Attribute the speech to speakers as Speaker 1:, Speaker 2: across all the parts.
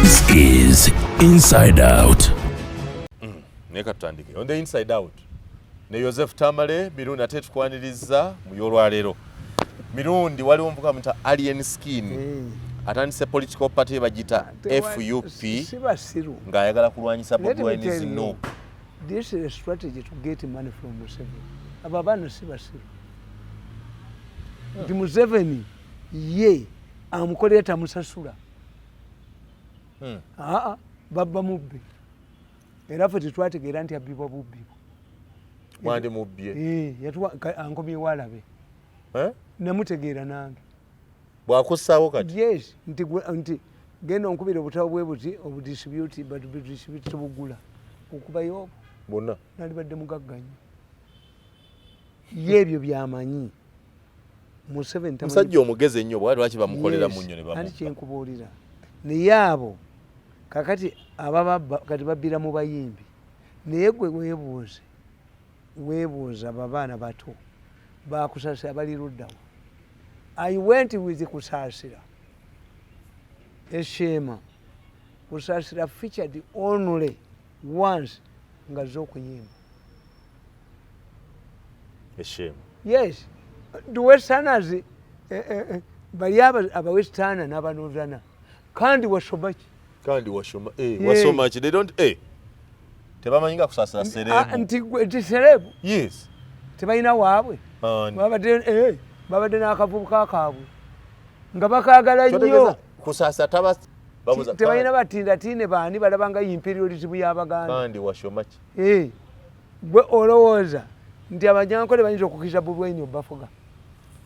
Speaker 1: This is Inside Out.
Speaker 2: Naye katutandike on the Inside Out ne Yosef Tamale Mirundi, ate tukwaniriza mu y'olwaleero. Mirundi, waliwo omuvuka muta Alien Skin atandise political party, bagita FUP,
Speaker 3: Si basiru.
Speaker 2: ng'ayagala kulwanyisa
Speaker 3: Let
Speaker 2: Bobi
Speaker 3: me
Speaker 2: Wine's
Speaker 3: tell you,
Speaker 2: NUP.
Speaker 3: this is a strategy to get money from Museveni. Abo abaana si basiru. Nti Museveni ye amukolera, tamusasula. Aa, babba mubbi. Era ffe tetwategeera nti abbibwa bubbibwa.
Speaker 2: Mwandi mubbye.
Speaker 3: Eh, ankomyewo alabe.
Speaker 2: Eh?
Speaker 3: Namutegeera nange.
Speaker 2: Bwakussaawo kati.
Speaker 3: Yes, nti nti genda onkubira obutabo bwe buti obudistribute, but budistribute tebugula okubayo obwo.
Speaker 2: Bwonna.
Speaker 3: Nalibadde mugagga nnyo. Ye ebyo byamanyi. Museveni
Speaker 2: Musajja omugezi ennyo, bwa lwaki bamukolera
Speaker 3: Yes,
Speaker 2: mu nnyo ne
Speaker 3: anti
Speaker 2: bamubba?
Speaker 3: Kyenkubuulira, naye abo kakati abababba kati babbira mu bayimbi. Naye gwe weebuuze, weebuuze, abo abaana bato bakusasira bali luddawa? I went with Kusaasira eshema. Kusaasira featured only once nga zze okuyimba.
Speaker 2: Eshema.
Speaker 3: Yes, the westerners, bali abawestana n'abanorthana kandi wasomaki.
Speaker 2: Kandi wasoma, eh.
Speaker 3: Yeah.
Speaker 2: Wasoma ki? They don't, eh, tebamanyi nga Kusaasira
Speaker 3: Ah,
Speaker 2: celeb.
Speaker 3: Nti nti celeb.
Speaker 2: Yes.
Speaker 3: Tebalina waabwe.
Speaker 2: Ani?
Speaker 3: Babadde n'akavubuka kaabwe nga bakaagala nnyo.
Speaker 2: Kyotegeeza Kusaasira taba babuza.
Speaker 3: Tebalina batindatiine baani balaba nga imperialism y'Abaganda.
Speaker 2: Kandi wasoma ki?
Speaker 3: Eh, gwe olowooza nti Abanyankole bayinza okukkiriza Bobi Wine obafuga?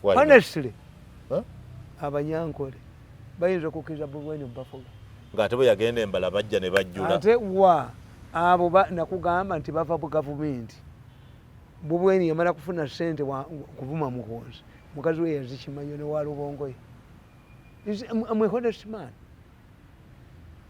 Speaker 2: Why not?
Speaker 3: Honestly,
Speaker 2: Huh?
Speaker 3: Abanyankole bayinza okukkiriza Bobi Wine obafuga?
Speaker 2: Ng'ate bwe yagenda embala bajja ne bajjula.
Speaker 3: Ate wa abo nakugamba nti bava bu gavumenti. Bobi Wine yamala kufuna sente kuvuma Muhoozi, mukazi we yazikimanyo ne walubongoye. I'm a honest man.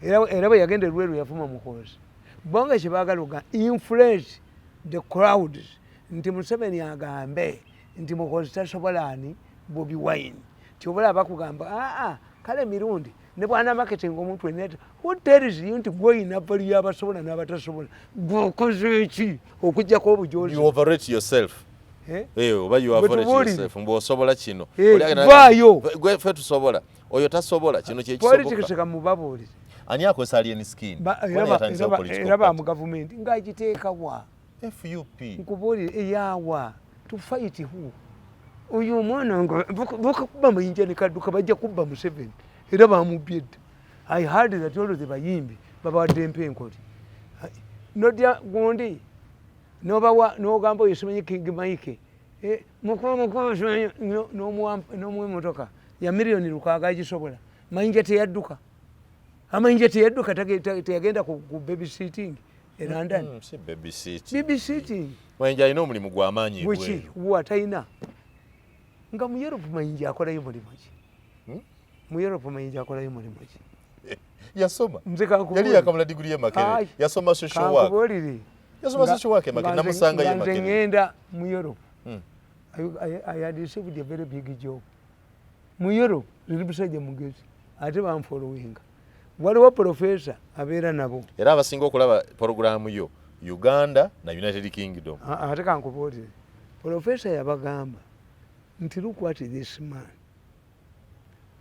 Speaker 3: Era bwe yagenda erweru yavuma Muhoozi. Bonga kyebaagala oga influence the crowds nti Museveni agambe nti Muhoozi tasobola ani Bobi Wine. Kyobola bakugamba, aa, kale Mirundi ne bwana marketing omuntu eneta, who tells you nti gwe oyina value y'abasobola n'abatasobola? Gweokoze eki okugjako obujozi?
Speaker 2: You overrate yourself.
Speaker 3: Eh?
Speaker 2: Eh, oba you overrate
Speaker 3: Tubuulire.
Speaker 2: yourself mbu osobola kino.
Speaker 3: Eh,
Speaker 2: Oli agenda-
Speaker 3: vaayo.
Speaker 2: Gwe ffe tusobola, oyo tasobola kino.
Speaker 3: Politics.
Speaker 2: Kyekisoboka.
Speaker 3: Kamubabuulire.
Speaker 2: Ani akozesa Alien Skin? Wani yatandisewo political
Speaker 3: Era ba
Speaker 2: party?
Speaker 3: mu gavumenti ng'agiteekawa.
Speaker 2: FUP.
Speaker 3: Nkubuulire, eyawa to fight who? Oyo omwana nga bakakuba amayinja ne kadduka, bajja kubba Museveni. Era bamubbye dda. I heard that all the bayimbi babawadde empenkoli nodya gundi nobawa nogamba oyo simanyi King Mike. Eh, mukulu mukulu simanyi n'omuwa emotoka ya miliyoni 6 agisobola. Mayinja teyadduka, amayinja teyadduka, teyagenda ku baby sitting e London.
Speaker 2: Si baby sit.
Speaker 3: Baby sitting.
Speaker 2: Mayinja alina omulimu gw'amaanyi
Speaker 3: Gweki?
Speaker 2: ebweru.
Speaker 3: Wa talina nga mu Europe. Mayinja akolayo mulimu ki?
Speaker 2: Hmm?
Speaker 3: Mu Europe Mayinja akolayo mulimu ki?
Speaker 2: Yasoma.
Speaker 3: Nze kankubuulire.
Speaker 2: Yali yakamala diguri ye Makerere.
Speaker 3: Ai.
Speaker 2: Yasoma social work.
Speaker 3: Kankubuulire.
Speaker 2: Yasoma social work e Makerere, namusanga ye
Speaker 3: Nga nze
Speaker 2: Makerere.
Speaker 3: ŋŋenda mu Europe, I had received a very big job mu Europe. Nzi musajja mugezi ate banfollowinga. Waliwo professor abeera nabo.
Speaker 2: Era abasinga okulaba porogulaamu yo Uganda na United Kingdom.
Speaker 3: Ate kankubuulire, professor yabagamba nti look what this man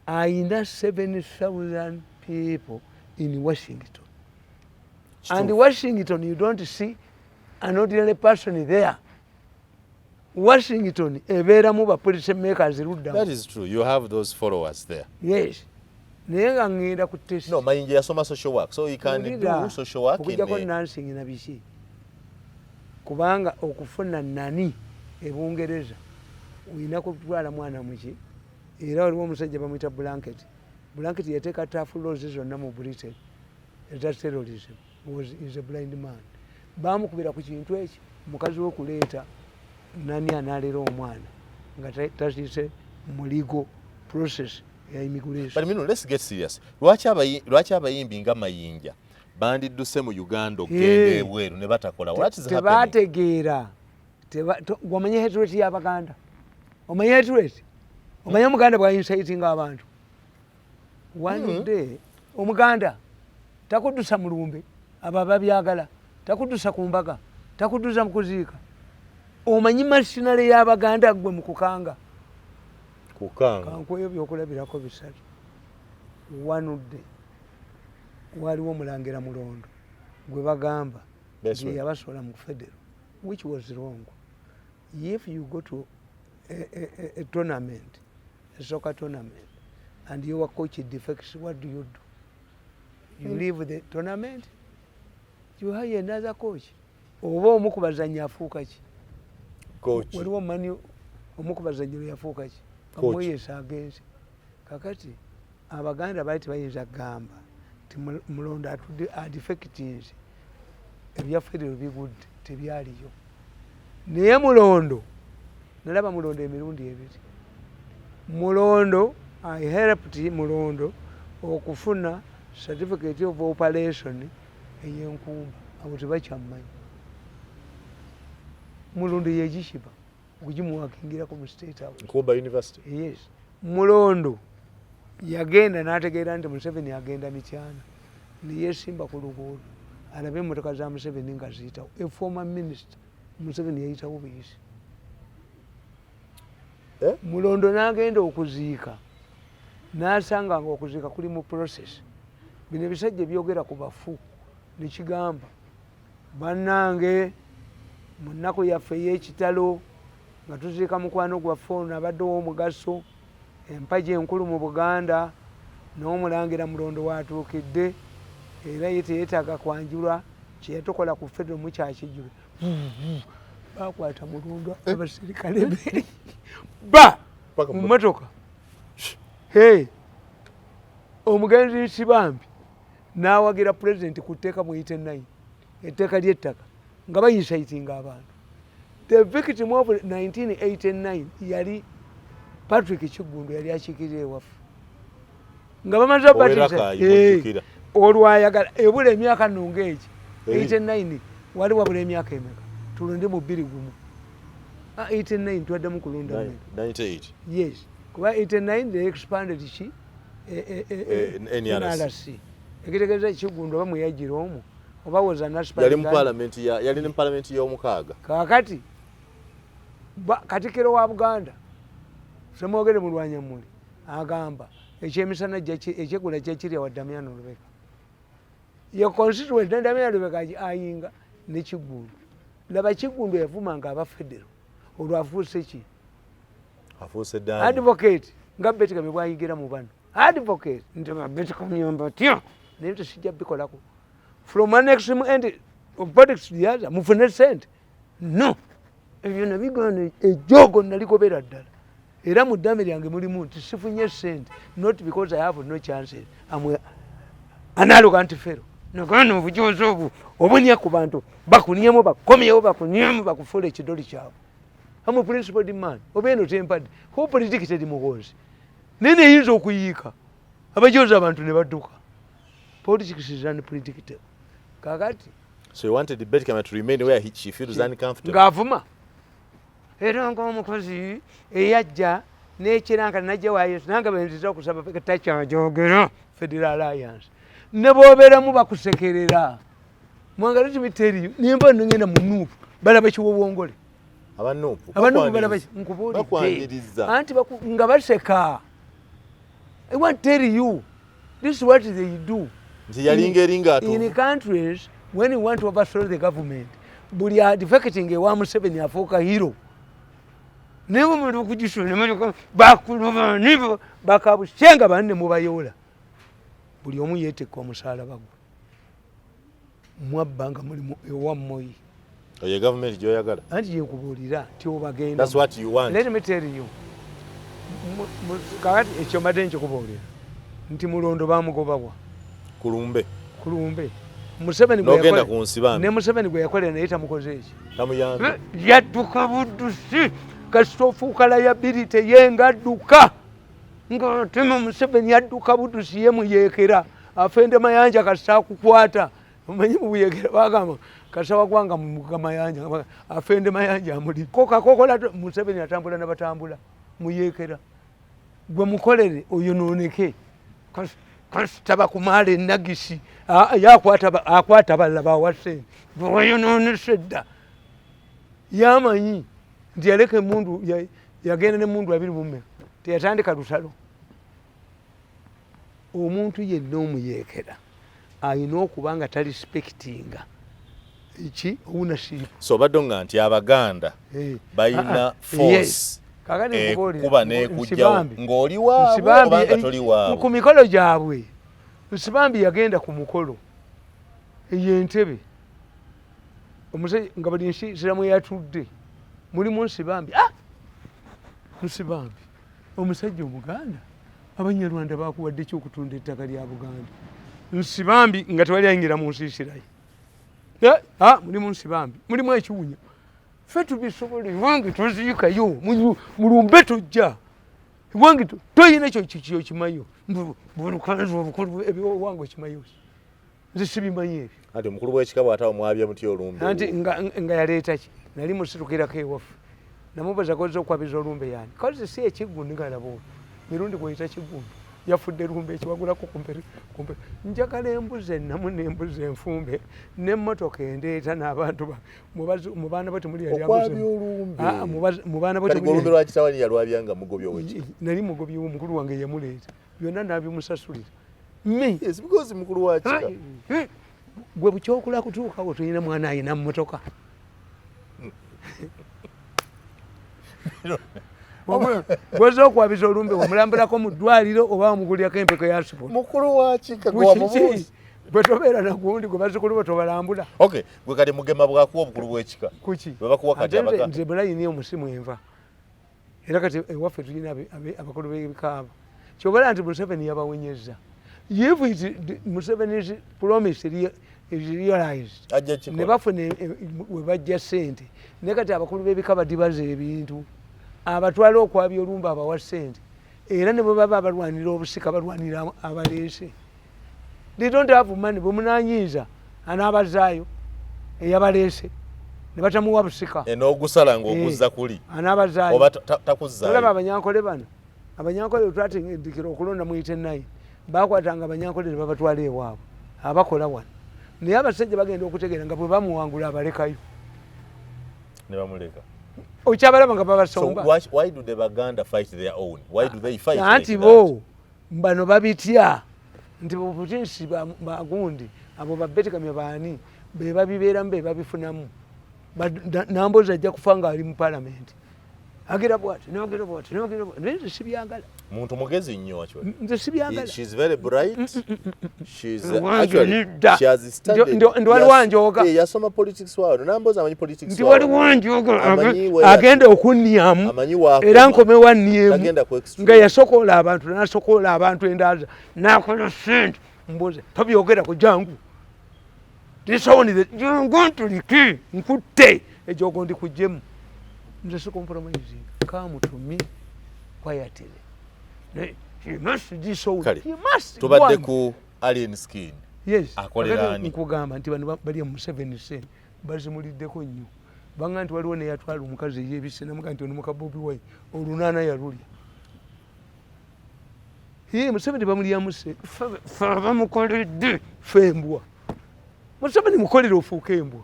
Speaker 3: ayina, 7000 people in Washington. And Washington, you don't see an ordinary person there. Washington ebeeramu ba policy makers luddamu.
Speaker 2: That is true, you have those followers there.
Speaker 3: Yes, naye nga ŋŋenda ku test.
Speaker 2: No, Mayinja yasoma social work, so he can do social work in
Speaker 3: Okujjako
Speaker 2: a
Speaker 3: nursing na biki, kubanga okufuna nani ebungereza olina kutwala mwana muki. Era waliwo omusajja bamwita Blanket. Blanket yateeka tough laws zonna mu Britain eza terrorism. Was is a blind man. Bamukubira ku kintu ekyo mukazi we okuleeta. Nani analera omwana nga tasise mu legal process ya immigration?
Speaker 2: But Mino, let's get serious. Lwaki abayimbi nga Mayinja bandidduse mu Uganda okugenda ebweru ne batakola? What is happening?
Speaker 3: Tebategeera. Wamanye hatred y'Abaganda, omanye hatred, omanye Omuganda bwayinsaitinga abantu. One day Omuganda takuddusa mulumbe, abo ababyagala takuddusa ku mbaga, takuddusa mu kuziika. Omanyi machinery y'Abaganda gwe mu kukanga.
Speaker 2: Kukanga.
Speaker 3: Kankuweyo byokulabirako bisatu. One day waliwo omulangira Mulondo gwe bagamba
Speaker 2: That's
Speaker 3: nti
Speaker 2: right.
Speaker 3: yabasola mu federal, which was wrong. If you go to a tournament, a soccer tournament, and your coach defects, what do you do? You leave the tournament, you hire another coach. Oba omu ku bazannyi afuuka ki?
Speaker 2: Coach.
Speaker 3: Waliwo mani omu ku bazannyi lwe yafuuka ki?
Speaker 2: Coach.
Speaker 3: Amweyesa agenze. Kakati Abaganda baali tebayinza kugamba nti Mulondo atudde adefectinze, ebya federal bigudde, tebyaliyo. Naye Mulondo, nalaba Mulondo emirundi ebiri. Mulondo, I helped Mulondo okufuna certificate of operation ey'Enkumba. Abo tebakyammanyi. Mulondo yegisiba okugimuwakingirako mu State House.
Speaker 2: Nkumba University.
Speaker 3: Yes. Mulondo yagenda n'ategeera nti Museveni agenda Mityana, neyesimba ku luguudo alabe emotoka za Museveni nga ziyitawo. A former minister, Museveni yayitawo buyisi.
Speaker 2: Eh?
Speaker 3: Mulondo n'agenda okuziika, n'asanga nga okuziika kuli mu process. Bino ebisajja byogera ku bafu nekigamba, bannange, mu nnaku yaffe ey'ekitalo nga tuziika mukwano gwaffe ono abadde ow'omugaso, empagi enkulu mu Buganda, n'omulangira Mulondo watuukidde, era ye teyeetaaga kwanjulwa, kyeyatukola ku federal mukyakijjule. Bakwata Mulondo, abasirikale be ba
Speaker 2: Paka
Speaker 3: mu motoka. Hey, omugenzi Nsibambi n'awagira pulezidenti ku tteeka mu 89, etteeka ly'ettaka, nga bayinsaitinga abantu. The victim of 1989 yali Patrick Kiggundu, yali akiikirira ewaffe nga bamaze
Speaker 2: Ow'e Rakai, mujjukira.
Speaker 3: Olwayagala ebula emyaka nno ngaegi.
Speaker 2: Eri.
Speaker 3: 89 wali wabula emyaka emeka? Tulonde mu 21. Ah, 89 twaddamu kulonda mmeka?
Speaker 2: 98.
Speaker 3: Yes, kuba 89 they expanded ki
Speaker 2: NRC.
Speaker 3: NRC, ekitegeeza Kiggundu oba mweyagira omwo oba was an aspirant.
Speaker 2: Yali mu parliament ya yali ne parliament y'omukaaga.
Speaker 3: Kaakati Katikiro wa Buganda Semwogere Mulwanyamuli agamba ekyemisana ekyegula kyekirya wa Damiano Lubega, ye constituent ne Damiano Lubega ayinga ne Kiggundu. Laba Kiggundu yavumanga aba federal, olwo afuuse ki?
Speaker 2: Afuuse ddaani.
Speaker 3: Advocate, nga Beti Kamya bwayingira mu bano advocate nti Beti Kamya mbatya, naye tesijja bikolako. From one extreme end of politics to the other, mufune sente. No, ebyo nabigaana, ejoogo naligobera ddala. Era mu ddame lyange mulimu nti sifunye sente not because I have no chances. Am an arrogant fellow. Nagaana obujozi obwo obunya ku bantu, bakunyemu, bakomyewo, bakunyemu, bakufuula ekidoli kyabwe. Am a principled man. Oba eno tempadde, who predicted Muhoozi? Naye neyinza okuyiika abajozi abantu ne badduka. Politics is unpredictable. Kakati
Speaker 2: So you wanted Betty Kamya to remain where she feels uncomfortable.
Speaker 3: Ng'avuma era ng'omukozi eyajja n'ekiranka najja wa Yesu nange benziza okusaba takyajogera federal alliance ne boobeeramu bakusekerera. Mwanga, let me tell you, nimba ngenda mu NUP balaba kiwowongole.
Speaker 2: Aba NUP.
Speaker 3: Aba NUP balaba nkubuulidde.
Speaker 2: Bakwaniriza.
Speaker 3: Anti nga baseka. I want to tell you, this is what they do.
Speaker 2: Nti yalinga eringa
Speaker 3: In
Speaker 2: atu.
Speaker 3: countries, when you want to overthrow the government, buli adefecting ewa Museveni afuuka hero. Naye bwemala okugisula bakuloba nibo bakabushenga banne mubayoola, buli omu yeetekka omusalaba gwe mwabba nga mulimu ewa Moyi.
Speaker 2: Oyo gavumenti gy'oyagala.
Speaker 3: Anti gyenkubuulira nti obagenda.
Speaker 2: That's what you want.
Speaker 3: Let me tell you. Kakati ekyo mbadde nkikubuulira nti Mulondo bamugobawa?
Speaker 2: Kulumbe.
Speaker 3: Kulumbe. Museveni gwe
Speaker 2: N'ogenda
Speaker 3: yakola-
Speaker 2: ku Nsibambi.
Speaker 3: Ne Museveni gwe yakolera naye tamukoze eki.
Speaker 2: Tamuyambe.
Speaker 3: Yadduka buddusi, kasita ofuuka liability ye nga adduka, nga tema. Museveni yadduka buddusi, ye muyeekera afende Mayanja. Kasita akukwata, omanyi mubuyekera bagamba kasita wagwanga mumuga Mayanja, afende Mayanja amuli kokakokola. Museveni atambula nabatambula muyekera. Gwe mukolere oyonooneke, kasita bakumaala enagisi ye akwata balala bawa sente, gwe wayonoonese dda. Yamanyi nti yaleka emundu, yagenda nemundu 24, teyatandika lutalo. Omuntu yenna omuyeekera ayina okuba nga tarespectinga ki ownership.
Speaker 2: So obadde nga nti Abaganda balina force ekuba nekujjawo ng'oli waabwe oba nga toli waabwe.
Speaker 3: Ku mikolo gyabwe, Nsibambi yagenda ku mukolo eyo Entebe, omusajja nga buli nsiramu yatudde mulimu Nsibambi. Ah! Nsibambi omusajja Omuganda, Abanyarwanda bakuwadde ki okutunda ettaka lya Buganda? Nsibambi nga tewali ayingira mu nsiisiraye. Eh, ah, mulimu Nsibambi, mulimu ekiwunya. Ffe tubisobola, ewange toziikayo, mulumbe tojja ewange, toyina ekyo kyokimanyo bulukanzu obukulu ewange okimanyo, nze sibimanyi ebyo.
Speaker 2: Anti omukulu w'ekika bw'atawo mwabye mutya olumbe?
Speaker 3: Anti nga yaleeta ki? Nali musitukirako ewaffe, namubaza koza okwabiza olumbe yani kozi si ekiggundu ngalaba olwo mirundi gweyita kiggundu, yafudde lumbe ekiwagulako kumpe. Njagala embuzi ennamu n'embuzi enfumbe n'emmotoka endeeta n'abantu mu baana bo temuli yali
Speaker 2: Okwabya
Speaker 3: abuze.
Speaker 2: olumbe.
Speaker 3: Ah, mu baana bo
Speaker 2: Kati
Speaker 3: temuli.
Speaker 2: olumbe lwa kitawani yalwabya nga mugobye ow'ekika?
Speaker 3: Nali mugobye, omukulu wange yamuleeta, byonna nabimusasulira me.
Speaker 2: Yes, because mukulu wa kika.
Speaker 3: Gwe bukyokula kutuukawo tulina mwana ayina mmotoka. Gwoza okwabiza olumbe, wamulambulako mu ddwaliro oba wamugulirako empeko ya sipolo?
Speaker 2: Mukulu wa kika gwe wamubuuza.
Speaker 3: Bwe tobeera nagundi gwe bazzukulu bo tobalambula?
Speaker 2: Okay, gwe kati mugema bwakuwa obukulu bw'ekika,
Speaker 3: Kuki?
Speaker 2: bwe bakuwa kati
Speaker 3: Ate nze
Speaker 2: Abaganda.
Speaker 3: nze bulayini omusimu enva, era kati ewaffe tulina abakulu b'ebikaaba. Kyobala nti Museveni yabawonyeza. If it Museveni's promise is realized,
Speaker 2: Ajja
Speaker 3: ne
Speaker 2: kikola.
Speaker 3: bafuna we bajja sente. Naye kati abakulu b'ebika badibaza ebintu, abatwala okwabya olumba abawa sente, era ne bwe baba balwanira obusika balwanira abaleese. They don't have money. Bwe munanyiiza anaabazaayo eyabaleese ne batamuwa busika.
Speaker 2: N'ogusala ng'oguzza kuli.
Speaker 3: Anaabazaayo.
Speaker 2: Oba
Speaker 3: Olaba
Speaker 2: takuzzaayo.
Speaker 3: Abanyankole bano, Abanyankole twatendekera okulonda mu 89, bakwatanga Abanyankole ne babatwala ewaabwe abakola wano, naye abasajja bagenda okutegeera nga bwe bamuwangula abalekayo.
Speaker 2: Ne bamuleka.
Speaker 3: Okyabalaba nga
Speaker 2: So
Speaker 3: babasomba.
Speaker 2: why do the Baganda fight their own? Why do they fight
Speaker 3: Anti
Speaker 2: like
Speaker 3: bo bano babitya nti butinsi bagundi abo babetekamya baani be babibeeramu be babifunamu. Nambozi ajja kufa nga ali mu palamenti agira bwati nagira bwati nagira bwati, naye nze sibyagala.
Speaker 2: That? Muntu mugezi nnyo actually.
Speaker 3: Nze sibyagala.
Speaker 2: She's very bright. She's
Speaker 3: Wange
Speaker 2: actually
Speaker 3: nedda.
Speaker 2: she has studied.
Speaker 3: Ndi waliwo anjooga.
Speaker 2: Yeah, yasoma politics wano. Nambozi amanyi politics
Speaker 3: Nti
Speaker 2: wano.
Speaker 3: waliwo anjooga
Speaker 2: Amanyi where
Speaker 3: agenda okunnyamu.
Speaker 2: Amanyi waakoma.
Speaker 3: Era nkomewa nnyemu.
Speaker 2: Tagenda ku extreme.
Speaker 3: Nga yasokoola abantu nasokoola abantu endaaza nakola sente mbuze tobyogerako, jangu disowonire, jangu ntulike nkutte ejogo ndikugjemu. Nze si compromising, come to me quietly. He must disown.
Speaker 2: Kale,
Speaker 3: He must
Speaker 2: tubadde
Speaker 3: go.
Speaker 2: ku Alien Skin.
Speaker 3: Yes.
Speaker 2: Akolera
Speaker 3: Kakati
Speaker 2: ani?
Speaker 3: Nkugamba nti bano bali mu Museveni sente bazimuliddeko nnyo. Banga nti waliwo neyatwala omukazi eyebise namuga nti ono muka Bobi Wine olunaana yalulya. Ye Museveni bamulyamu sente, fe abamukoledde fe embwa. Museveni mukolere ofuuke embwa.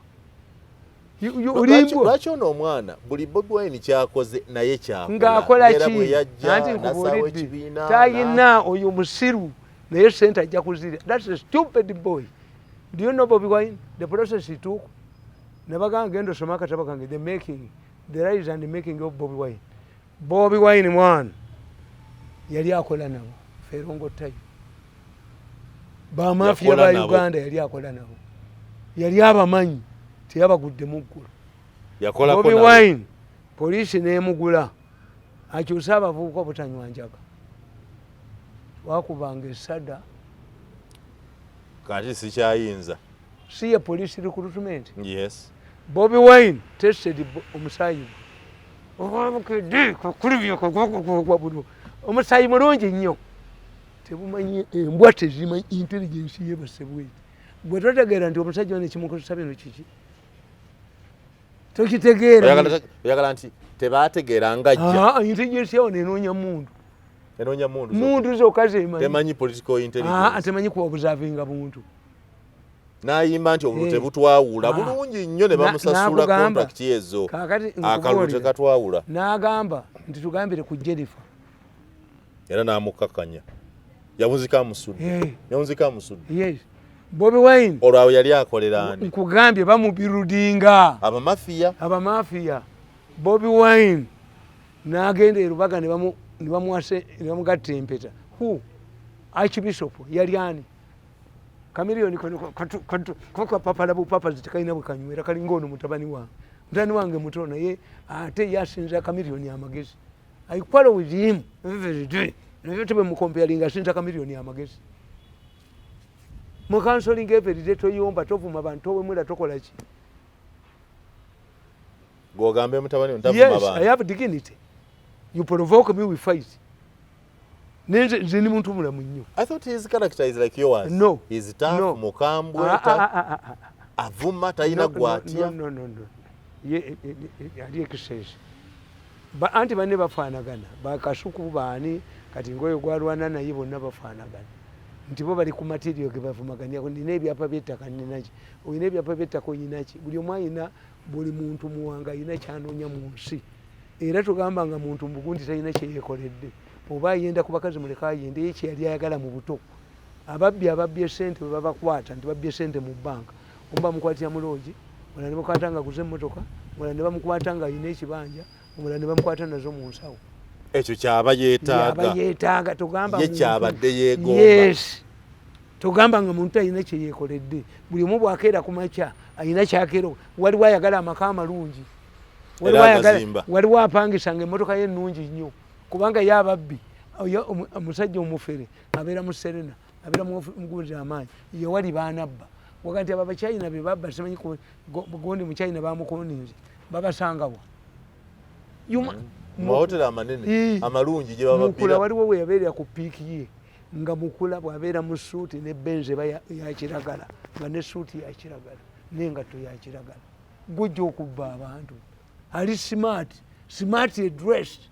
Speaker 3: Oli mbwa.
Speaker 2: Lwaki ono omwana buli Bobi Wine kyakoze naye kyakola?
Speaker 3: Ng'akola
Speaker 2: Era
Speaker 3: ki?
Speaker 2: bwe yajja
Speaker 3: Anti
Speaker 2: nasaawo
Speaker 3: nkubuulidde
Speaker 2: ekibiina
Speaker 3: tayina oyo musiru, naye sente ajja kuzirya. That's a stupid boy. Do you know Bobi Wine, the process he took? Nabagamba genda osome akatabo kange, the making, the rise and the making of Bobi Wine. Bobi Wine mwana yali akola nabo ferongotayo bamafiya
Speaker 2: Yakola
Speaker 3: ba
Speaker 2: nabo.
Speaker 3: Uganda, yali akola nabo, yali abamanyi, teyabagudde mu ggulu.
Speaker 2: Yakolako
Speaker 3: Bobi
Speaker 2: nabo.
Speaker 3: Wine poliisi nemugula akyuse abavubuka obutanywa njaga, wakubanga esada.
Speaker 2: Kati sikyayinza.
Speaker 3: Si ye police recruitment?
Speaker 2: Yes.
Speaker 3: Bobi Wine tested omusaayi gwe obwabukedde kakulubya, omusaayi mulungi nnyo, tebumanyi embwa, tezimanyi intelligence yebase bweti. Gwe totegeera nti omusajja ono ekimukozesa bino kiki? Tokitegeera.
Speaker 2: Oyagala nti tebategeera ngajja.
Speaker 3: Ah, intelligence yawo nenoonya mundu.
Speaker 2: Enoonya mundu.
Speaker 3: Mundu zokka zemanyi.
Speaker 2: Temanyi political
Speaker 3: Ah,
Speaker 2: intelligence.
Speaker 3: Temanyi kuobservinga buntu.
Speaker 2: N'ayimba nti obululu
Speaker 3: Eh.
Speaker 2: tebutwawula
Speaker 3: Ah.
Speaker 2: bulungi nnyo ne bamusasula
Speaker 3: N'akugamba.
Speaker 2: contract ezo.
Speaker 3: Kaakati
Speaker 2: akalulu
Speaker 3: nkubuulira.
Speaker 2: tekatwawula.
Speaker 3: N'agamba nti tugambire ku Jennifer.
Speaker 2: Era n'amukakkanya, yawunzika amusudde.
Speaker 3: Eh.
Speaker 2: Yawunzika amusudde.
Speaker 3: Yes, Bobi Wine.
Speaker 2: Olwo awo yali akolera ani?
Speaker 3: Nkugambye, bamubirudinga.
Speaker 2: Abamafiya.
Speaker 3: Abamafiya. Bobi Wine n'agenda e Rubaga ne bamugatta empeta. Who? Archbishop yali ani? Kamiliyoni kapapala bupapazi, tekalina bwekanywera, kalinga ono mutabani wange. Mutabani wange muto, naye ate yasinza Kamiliyoni amagezi. I quarrel with him every day, naye tebwemucomparinga, asinza Kamiliyoni amagezi mu counseling every day. Toyomba, tovuma bantu, towemula, tokola ki.
Speaker 2: Gwogambe mutabani ntavuma
Speaker 3: Yes, I
Speaker 2: bantu.
Speaker 3: have dignity. You provoke me, we fight. Nenze nze ndi muntu mulamu nnyo.
Speaker 2: I thought his character is like yours.
Speaker 3: No.
Speaker 2: He's tough.
Speaker 3: No.
Speaker 2: Mukambwe.
Speaker 3: Ah,
Speaker 2: tough.
Speaker 3: ah, ah, ah, ah.
Speaker 2: Avuma, talina
Speaker 3: No, no,
Speaker 2: gwatya.
Speaker 3: No, no, no, no. Ye ali excess. Ba anti banne bafaanagana, bakasuku baani kati ngoyo gwalwana naye bonna bafaanagana. Nti bo bali ku material ge bavumaganya. Nina ebyapa by'ettaka, ninaki? Olina ebyapa by'ettaka, oyinaki? Buli omu ayina, buli muntu muwanga ayina kyanoonya mu nsi. Era tugamba nga muntu mbugu nti talina kyeyekoledde. Oba ayenda ku bakazi, muleke ayende, ye kyeyali ayagala mu buto. Ababbi ababbye sente bwe babakwata nti babbye sente mu banka, omu bamukwatira mu loogi, omulala ne bamukwata nga aguze emmotoka, omulala ne bamukwata nga ayina ekibanja, omulala ne bamukwata nazo mu nsawo.
Speaker 2: Ekyo kyaba
Speaker 3: Yaba
Speaker 2: yeetaaga.
Speaker 3: yeetaaga, togamba
Speaker 2: Ye
Speaker 3: muntu-
Speaker 2: kyabadde yeegomba.
Speaker 3: Yes, togamba nga muntu alina kyeyekoledde. Buli omu bwakeera ku makya alina kyakeera. Waliwo ayagala amaka amalungi. Waliwo
Speaker 2: Era
Speaker 3: ayagala-
Speaker 2: agazimba.
Speaker 3: Waliwo apangisa nga emmotoka ye ennungi nnyo, kubanga ye ababbi oyo omusajja omufere abeera mu Serena, abeera muguzi amaanyi, yewali banabba waga nti abo abachina be babba, simanyi gundi muchina bamukoninze, babasangawa.
Speaker 2: Mu mahoteri amanene
Speaker 3: Ii.
Speaker 2: amalungi gye
Speaker 3: Mukula
Speaker 2: bababbira.
Speaker 3: Waliwo we yabeerera ku piiki ye nga mukula bw'abeera mu suuti ne Benz eba yakiragala, nga ne suuti yakiragala n'engatto yakiragala. Gujja okubba abantu, ali smart, smart dressed.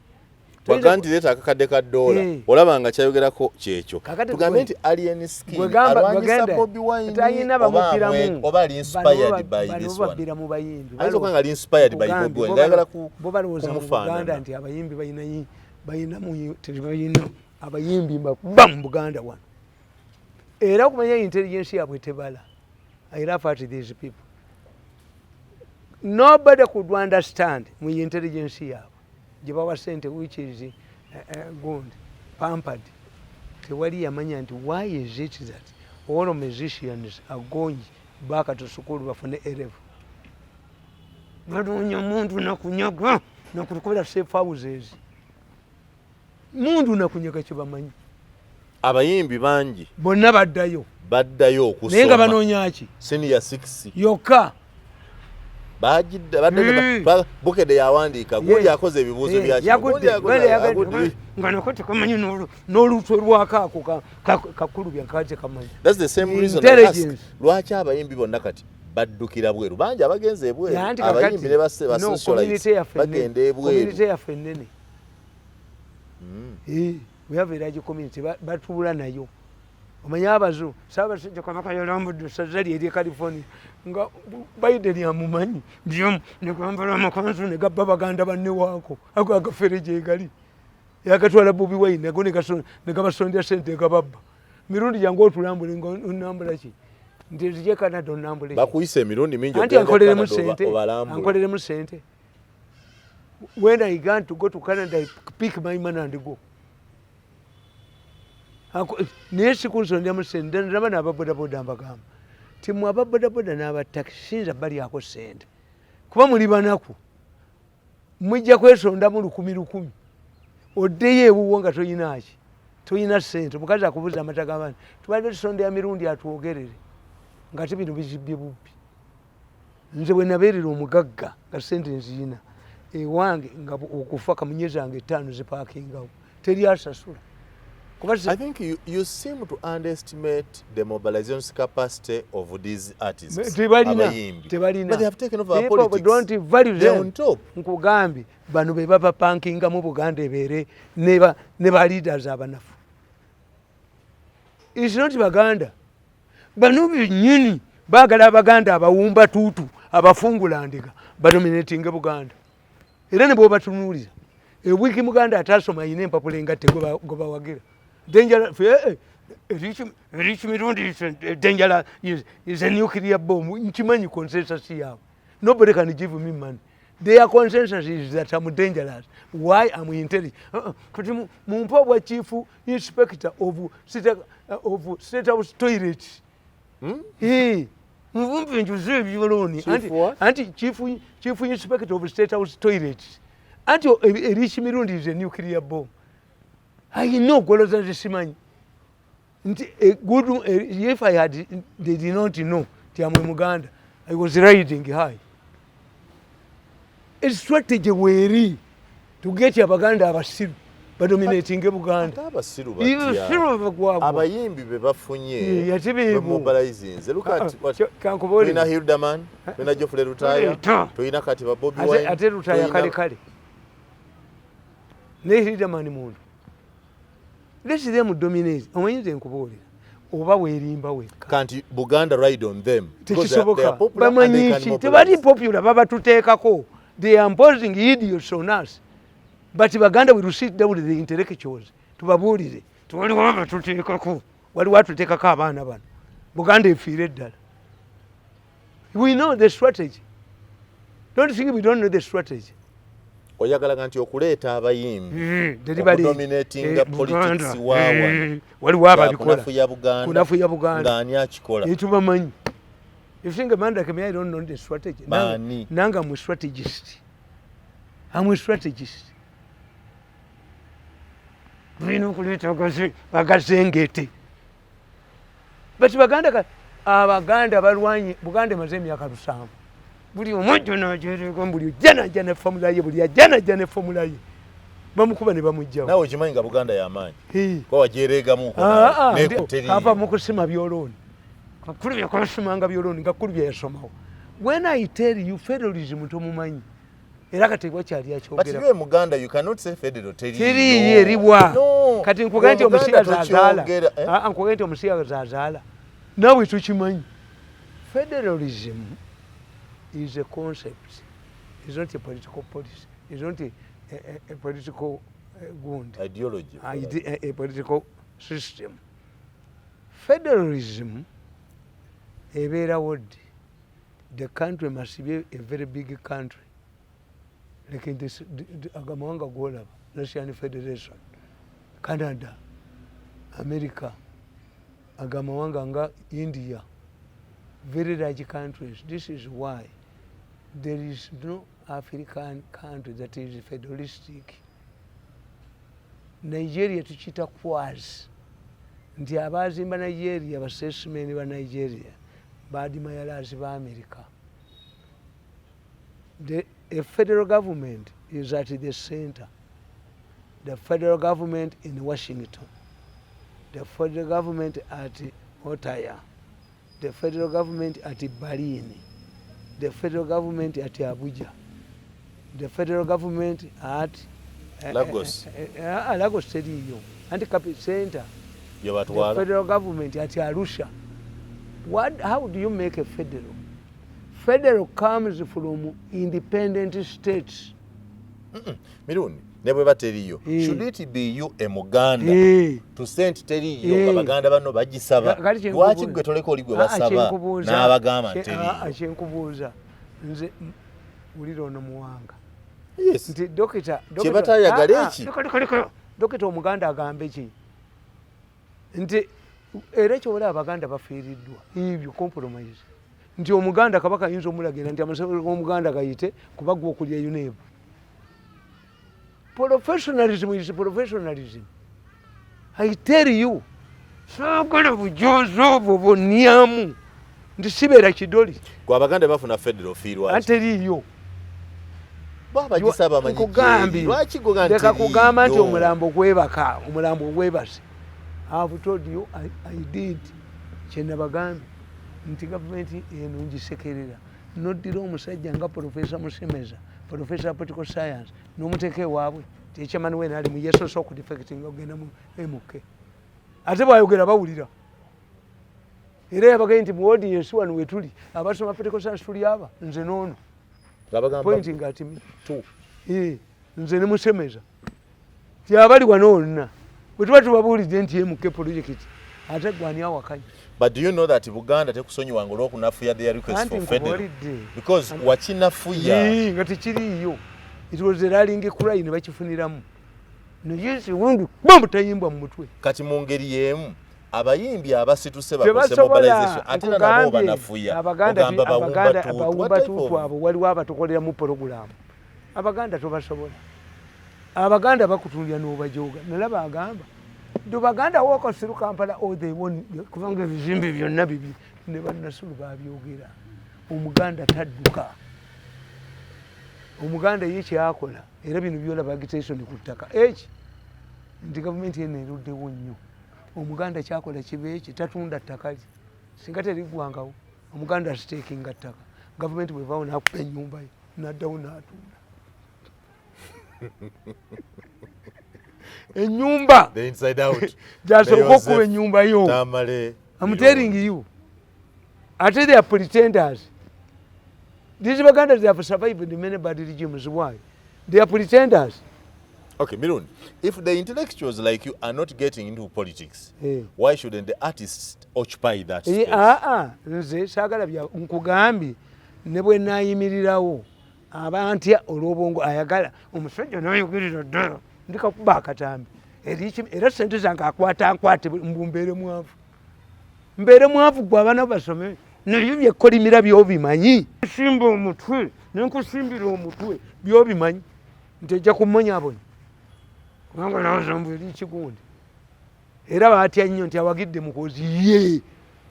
Speaker 2: Bwaga nti leeta akakadde ka dola.
Speaker 3: Eh.
Speaker 2: Olaba nga kyayogerako kyekyo.
Speaker 3: Kakati
Speaker 2: tugambe
Speaker 3: gwe-
Speaker 2: nti Alien Skin
Speaker 3: Gwegamba-
Speaker 2: alwanyisa
Speaker 3: gwegenda,
Speaker 2: Bobi Wine
Speaker 3: talina
Speaker 2: oba
Speaker 3: bamupiramu.
Speaker 2: oba ali inspired by
Speaker 3: Bano
Speaker 2: this one.
Speaker 3: babbira mu bayimbi.
Speaker 2: Ayinza okuba nga ali inspired by
Speaker 3: Nkugambye,
Speaker 2: Bobi Wine,
Speaker 3: bo
Speaker 2: ng'ayagala
Speaker 3: bo balowooza mu
Speaker 2: kumufaanana.
Speaker 3: Buganda nti abayimbi balina tebalina abayimbi mbakuba mu Buganda wano. Era okumanya intelligence yaabwe tebala. I laugh at these people. Nobody could understand mu intelligence yaabwe gye bawa sente, which is gundi pampered. Tewali yamanya nti why is it that all musicians are going back to school bafune A level. Banoonya muntu nakunyaga nakukolera safe houses, muntu nakunyaga kyebamanyi.
Speaker 2: Abayimbi bangi
Speaker 3: Bonna baddayo.
Speaker 2: Baddayo
Speaker 3: Naye nga
Speaker 2: okusoma.
Speaker 3: banoonya ki?
Speaker 2: Senior 6.
Speaker 3: Yokka.
Speaker 2: Bagidda badde Bukedde yawandiika gundi akoze ebibuuzo
Speaker 3: Eh,
Speaker 2: bya kino,
Speaker 3: yagudde,
Speaker 2: gundi akoze-
Speaker 3: gundi yagudde.
Speaker 2: agudde.
Speaker 3: Nga nako tekamanyi n'olutwe lwako ako kakulu byakaba tekamanyi.
Speaker 2: That's the same reason I ask,
Speaker 3: Intelligence.
Speaker 2: lwaki abayimbi bonna kati baddukira bweru? Bangi abagenze ebweru.
Speaker 3: Anti
Speaker 2: Abayimbi
Speaker 3: kakati,
Speaker 2: ne
Speaker 3: no,
Speaker 2: ba socialites
Speaker 3: community yaffe ennene.
Speaker 2: bagenda ebweru.
Speaker 3: Community yaffe ennene. Eh, we have a large community, batuula nayo. Omanyi abazu Ssaabasajja Kabaka yalambudde essaza lye ery'e California nga Biden amumanyi byomu negambala amakanzu ne gabba baganda banne waako ago agafere gyegali yagatwala Bobi Wine nago ne gabasondera sente gababba. Mirundi jangu otulambule nga onambula ki nti nzije Canada onambule ki?
Speaker 2: Bakuyisa emirundi mingi
Speaker 3: Anti
Speaker 2: ogenda e
Speaker 3: ankoleremu
Speaker 2: Canada
Speaker 3: sente.
Speaker 2: obalambule.
Speaker 3: Ankoleremu sente. When I want to go to Canada, I pick my money and go. Naye sikunsonderamu sente. Ndaba n'ababodaboda mbagamba ti mwe ababodaboda n'abatakisi siyinza balyako sente kuba muli banaku, mujja kwesondamu lukumi lukumi oddeyo ewuwo nga toyinaki, toyina sente. Omukazi akubuza amata g'abaana, tubadde tusondera Mirundi atwogerere. Ngate bino bizibbye bubbi. Nze bwe nabeerera omugagga nga sente nziyina ewange, nga okufa kamunye zange ttaano zipaakingawo, teri asasula. Kuba
Speaker 2: I think you seem to underestimate the mobilization capacity of these artists.
Speaker 3: Tebalina.
Speaker 2: Abayimbi.
Speaker 3: Tebalina.
Speaker 2: But they have taken over our
Speaker 3: People
Speaker 2: politics.
Speaker 3: don't value
Speaker 2: They're
Speaker 3: them.
Speaker 2: on top.
Speaker 3: Nkugambye, bano be babapankinga mu Buganda ebeere ne ba leaders abanafu. Is not Baganda. Bano bennyini baagala Abaganda abawumba tuutu, abafungula ndiga, badominatinge Buganda. Era ne bwobatunuulira, ewiiki Muganda atasoma ayina empapula engatte gwe bawagira. Danger, Rich Mirundi is a danger, is a nuclear bomb. Nkimanyi consensus yaabwe. Nobody can give me money. Their consensus is that I'm dangerous. Why? I'm intelligent. Kati mumpe obwa chief inspector of state house toilet. Eh, muvumbe njuze ebyolooni.
Speaker 2: Chief
Speaker 3: Anti,
Speaker 2: what?
Speaker 3: anti chief inspector of state house toilet. Anti Rich Mirundi is a nuclear bomb. I know gwoloza nze simanyi. Nti a good, if I had, they did not know nti amwe Muganda. I was riding high. A strategy weeri to get Abaganda abasiru badominatinge Buganda.
Speaker 2: Ate abasiru
Speaker 3: Ibo
Speaker 2: batya?
Speaker 3: siru bagwagwa.
Speaker 2: Abayimbi be bafunye
Speaker 3: Eh, ate beebo.
Speaker 2: bemobilizinze. Look at what
Speaker 3: Kankubuulire.
Speaker 2: tulina Hilderman, tulina Geoffrey Lutaaya,
Speaker 3: Leeta.
Speaker 2: tulina kati ba Bobi
Speaker 3: Ate
Speaker 2: Wine.
Speaker 3: ate Lutaaya
Speaker 2: tulina-
Speaker 3: kale kale. Ne Hilderman muntu. Let them dominate. Omanyi nze nkubuulira. Oba weerimba wekka.
Speaker 2: Kanti Buganda ride on them. Because they are
Speaker 3: Tekisoboka.
Speaker 2: popular and they
Speaker 3: Bamanyi
Speaker 2: can
Speaker 3: ki?
Speaker 2: mobilize.
Speaker 3: Tebali popular, babatuteekako. They are imposing idiots on us. But Baganda will sit down with the intellectuals. Tubabuulire. Tiwaliwo abatuteekako. Waliwo atuteekako abaana bano. Buganda efiire eddala. We know the strategy. Don't think we don't know the strategy.
Speaker 2: Oyagalaga nti okuleeta abayimbi
Speaker 3: Deliberately.
Speaker 2: okudominatinga politics
Speaker 3: Buganda.
Speaker 2: wa wano.
Speaker 3: Waliwo ababikola.
Speaker 2: Kunafu ya Buganda.
Speaker 3: Kunafu ya Buganda.
Speaker 2: Ng'ani akikola?
Speaker 3: Etubamanyi. If you think a man like me, I don't know the strategy.
Speaker 2: Baani?
Speaker 3: Nanga I'm a strategist. I'm a strategist. Tulina okuleeta agazengete. But Baganda, Abaganda balwanye, Buganda emaze emyaka 70. Buli omu ajja n'agyereka, buli ojja n'ajja ne formula ye, buli ajja n'ajja ne formula ye. Bamukuba ne bamuggyawo.
Speaker 2: Naawe okimanyi nga Buganda y'amaanyi.
Speaker 3: Eh.
Speaker 2: Kuba wagyereegamu
Speaker 3: Ah, ah,
Speaker 2: teriiyo.
Speaker 3: Ava mu kusima byolooni. Kakulubya kasimanga byolooni nga Kulubya yasomawo. When I tell you federalism tomumanyi, era kati wakyali
Speaker 2: But
Speaker 3: akyogera.
Speaker 2: you Muganda, you cannot say federal teriiyo.
Speaker 3: Teriiyo eriwa.
Speaker 2: No.
Speaker 3: Kati nkugambye nti
Speaker 2: Omuganda
Speaker 3: omusiyazi azaala.
Speaker 2: tokyogera, eh?
Speaker 3: Ah, ah, nkugambye nti omusiyazi azaala. Naawe tukimanyi. Federalism is a concept, is not a political policy, is not a political gund.
Speaker 2: Ideology.
Speaker 3: A political system. Federalism ebeerawo ddi? The country must be a very big country. Like in this, amawanga golaba, Russian Federation, Canada, America, agamawanga nga India, very large countries. This is why there is no African country that is federalistic. Nigeria tukiyita quasi, nti abazimba Nigeria, basesimeni ba Nigeria, ba admirers ba America. A federal government is at the center. The federal government in Washington, the federal government at Ottawa, the federal government at Berlin, the federal government at Abuja, the federal government at
Speaker 2: Lagos.
Speaker 3: Lagos teriyo, anti capi center.
Speaker 2: Gye
Speaker 3: The
Speaker 2: batwala.
Speaker 3: federal government at Arusha. How do you make a federal? Federal comes from independent states.
Speaker 2: Mirundi, ne bwe bateriyo,
Speaker 3: Eh.
Speaker 2: should it be you e Muganda
Speaker 3: Eh.
Speaker 2: to say nti teriiyo
Speaker 3: Eh.
Speaker 2: nga baganda banno bagisaba?
Speaker 3: Kati kyenkubuuza-
Speaker 2: Lwaki gwe toleka oli gwe
Speaker 3: Ah, ah,
Speaker 2: basaba
Speaker 3: kyenkubuuza-
Speaker 2: n'abagamba nti teriiyo?
Speaker 3: Kyenkubuuza nze wulira ono Muwanga
Speaker 2: Yes.
Speaker 3: nti dokita
Speaker 2: Kye batayagala eki?
Speaker 3: Dokita Omuganda agambe ki nti era kyobola Abaganda bafiiriddwa ebyo compromise, nti Omuganda Kabaka ayinza omulagira nti amasomero g'Omuganda gayite kuba gwe okulya UNEB. Professionalism is professionalism. I tell you, saagala bujozi obwo bonyamu. Nti sibeera kidoli.
Speaker 2: Gwe Abaganda bafuna federal ofiirwa
Speaker 3: ki? Teriiyo.
Speaker 2: Babagisaba manyi.
Speaker 3: Nkugambye.
Speaker 2: Lwaki goga nti
Speaker 3: Leka kugamba nti omulambo gwebaka, omulambo gwebase. I have told you I did. Kye nabagambye nti gavumenti eno ngisekerera. Noddira omusajja nga Profesa Musemeza, Profesa Political Science, n'omuteeka ewaabwe ti ekyamani we nali muyesoose okudefectinga okugenda mu MK. Ate bwayogera bawulira. Era yabagambye nti mu audience wano wetuli abasoma political science tuli aba nze n'ono. Pointing at me.
Speaker 2: Two.
Speaker 3: Nze ne Musemeza. Ti abali wano wonna bwe tuba tubabuulidde nti MK project ate gwe ani awakanya?
Speaker 2: But do you know that Buganda tekusonyiwanga olw'okunafuya their request for federal? Because wakinafuya.
Speaker 3: Nga tekiriiyo. It was a rallying cry ne bakifuniramu. Naye siwundi bombu tayimbwa mu mutwe.
Speaker 2: Kati mu ngeri y'emu abayimbi abasituse bakose mobilization ate era nabo banafuya.
Speaker 3: Abaganda abawumba tutu abo waliwo abatukoleramu pulogulaamu. Abaganda tobasobola. Abaganda bakutundira n'obajoga. Nalaba agamba do Baganda walk through Kampala or they won kubanga ebizimbe byonna bibi ne bannasulu babyogera. Omuganda tadduka. Omuganda ye kyakola era bino byolaba agitation ku ttaka eki nti gavumenti eno eruddewo nnyo. Omuganda kyakola kiba eki tatunda ttaka lye singa teriggwangawo. Omuganda asiteekinga ttaka, gavumenti bwevaawo n'akuba ennyumba ye n'addawo n'atunda ennyumba gyasooka okuba ennyumba yo. I'm telling you. Ate they are pretenders. These Baganda, they have survived in many bad regimes. Why? They are pretenders.
Speaker 2: Okay, Mirundi, if the intellectuals like you are not getting into politics, why shouldn't the artists occupy that space?
Speaker 3: Nze saagala bya nkugambye ne bwe naayimirirawo abantya olw'obwongo ayagala omusajja n'ayogerera ddala ndikakuba akatambi era sente zange akwata nkwate mbu mbeere mwavu. Mbeere mwavu gwe abaana basome naye byekkolimira by'obimanyi. Nsimba omutwe ne nkusimbira omutwe by'obimanyi nti ejja kummonyabonya kubanga nawoza mbu eri kigundi. Era baatya nnyo nti awagidde Muhoozi ye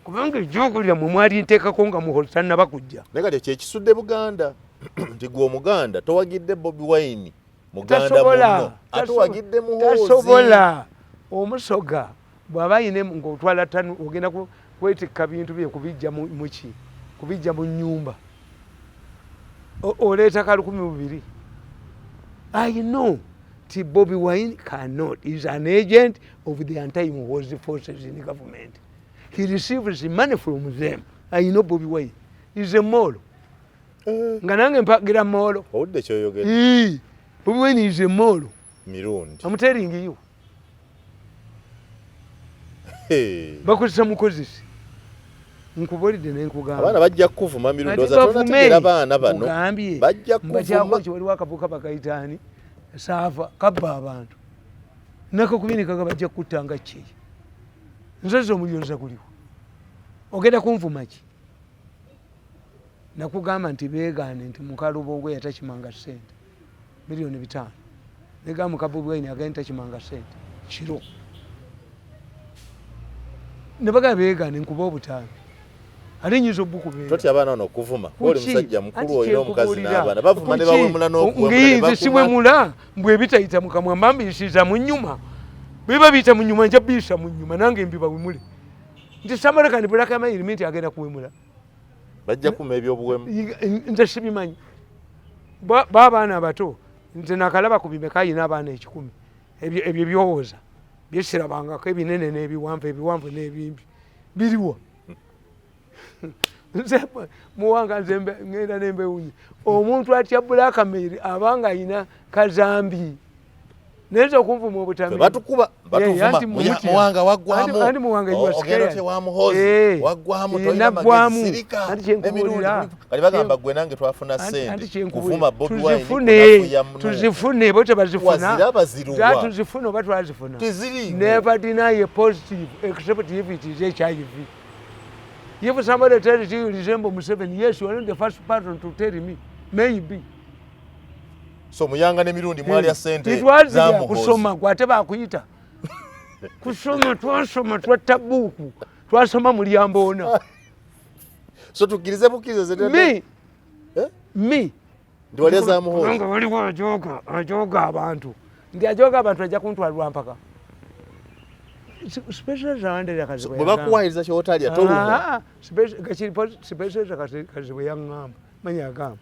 Speaker 3: kubanga ejjoogo lyammwe mwali nteekako nga Muhoozi tannaba kujja.
Speaker 2: Naye kati kyekisudde Buganda nti gwe Omuganda towagidde Bobi Wine Muganda munno ate owagidde Muhoozi.
Speaker 3: Tasobola. Omusoga bw'aba ayina ng'otwala ttanu ogenda kwetikka bintu bye kubijja muki kubijja mu nnyumba oleeta ka 2000. I know nti Bobi Wine cannot is an agent of the anti-Muhoozi forces in government. He receives money from them. I know Bobi Wine is a mole. Nga nange mpagira molo.
Speaker 2: Owulidde ky'oyogera.
Speaker 3: Bobi Wine is a mole.
Speaker 2: Mirundi.
Speaker 3: I'm telling you. Bakozesa mukozesi. Nkubuulidde ne nkugamba.
Speaker 2: Abaana bajja kukuvuma Mirundi, oza tonategeera abaana bano. Bajja kukuvuma.
Speaker 3: Waliwo akavuka bakayita ani? Saava kabba abantu. Nakakubinika bajja kuttanga ki? Nze omulyoza guliwo. Ogenda kunvuma ki? Nakugamba nti beegaane nti mukalubogwe yatakimanga ssente 5,000,000. Negamba muka Bobi Wine agenda takimanga ssente kiro. Ne bagamba beegaane nkuba obutaano. Ate nnyinza obukubeera.
Speaker 2: Totya abaana bano okuvuma. Oli musajja mukulu olina omukazi n'abaana. Bavuma ne bawemula n'okuwemula ne
Speaker 3: bakuma. Siwemula mbwe ebitayita mu kamwa mba mbiyisiza mu nnyuma. Biba biyita mu nnyuma nja biyisa mu nnyuma nange mbibawemule. Nti somebody can blackmail me nti agenda kuwemula.
Speaker 2: Bajja kuma ebyobuwemu.
Speaker 3: Nze sibimanyi. Ba abaana abato nze nakalaba ku bimeka ayina abaana 1,000. Ebyo byowooza byesirabangako ebinene n'ebiwanvu ebiwanvu n'ebimpi biriwa. Nze muwanga nze ngenda n'embewunyi. Omuntu atya blackmail abanga ayina kazambi. Naye okunvuma obutambi.
Speaker 2: Batukuba batuvuma muwanga waggwamu.
Speaker 3: Anti muwanga you are
Speaker 2: scared. Ogenda wa Muhoozi waggwamu tolina magezi sirika. Emirundi kati bagamba gwe nange twafuna ssente kuvuma Bobi Wine kunafuya muno.
Speaker 3: Tuzifune bo tebazifuna. Tuzifune oba twazifuna. Never deny a positive except if it is HIV. If somebody tells you you resemble Museveni, yes, you are not the first person to tell me. Maybe.
Speaker 2: So muyanga ne Mirundi mwalya ssente za Muhoozi.
Speaker 3: Kusoma gwe ate bakuyita. Kusoma twasoma twatta bbuuku. Twasoma mulyamboona.
Speaker 2: So tukkirize bukkirize.
Speaker 3: Me.
Speaker 2: Eh?
Speaker 3: Me.
Speaker 2: Nti walya za Muhoozi.
Speaker 3: Kubanga waliwo ajoga abantu, nti ajoga abantu ajja kuntwalwa mpaka.
Speaker 2: Bwe bakuwayiriza kyotalya tolumwa.
Speaker 3: Kazibwe yaŋŋamba, manya agamba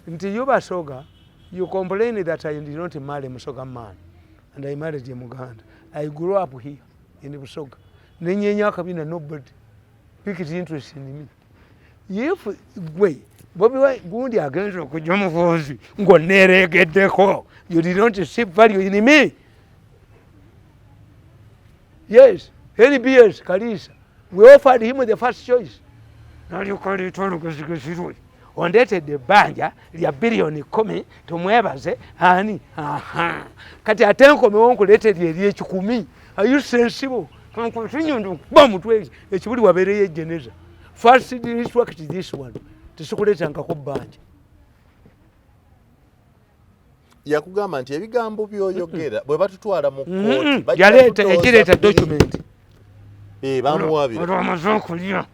Speaker 3: nti, "You Basoga, you complain that I did not marry Musoga man and I married a Muganda. I grew up here in Busoga, nenyenya akabina, nobody picked interest in me. If gwe Bobi gundi agenza okujja Muhoozi ng'oneereegeddeko, you did not see value in me." Yes, NBS Kalisa, we offered him the first choice, nalyoka aleeta olugezigezi lwe, ondeetedde ebbanja lya 10 biliyoni, tumwebaze ani? Aha, kati ate nkomewo nkuleetedde eryekikumi. Are you sensible? Kankutinyondo nkuba mutwe ekibuli wabeereyo ejeneza. First restruct this one, tesikuleetangako bbanja.
Speaker 2: Yakugamba nti ebigambo by'oyogera bwe batutwala mu kkooti bajja
Speaker 3: Yaleeta
Speaker 2: kutooza
Speaker 3: yagireeta
Speaker 2: biri.
Speaker 3: Document.
Speaker 2: Eh, bamuwaabira.
Speaker 3: Olwo amaze okulya,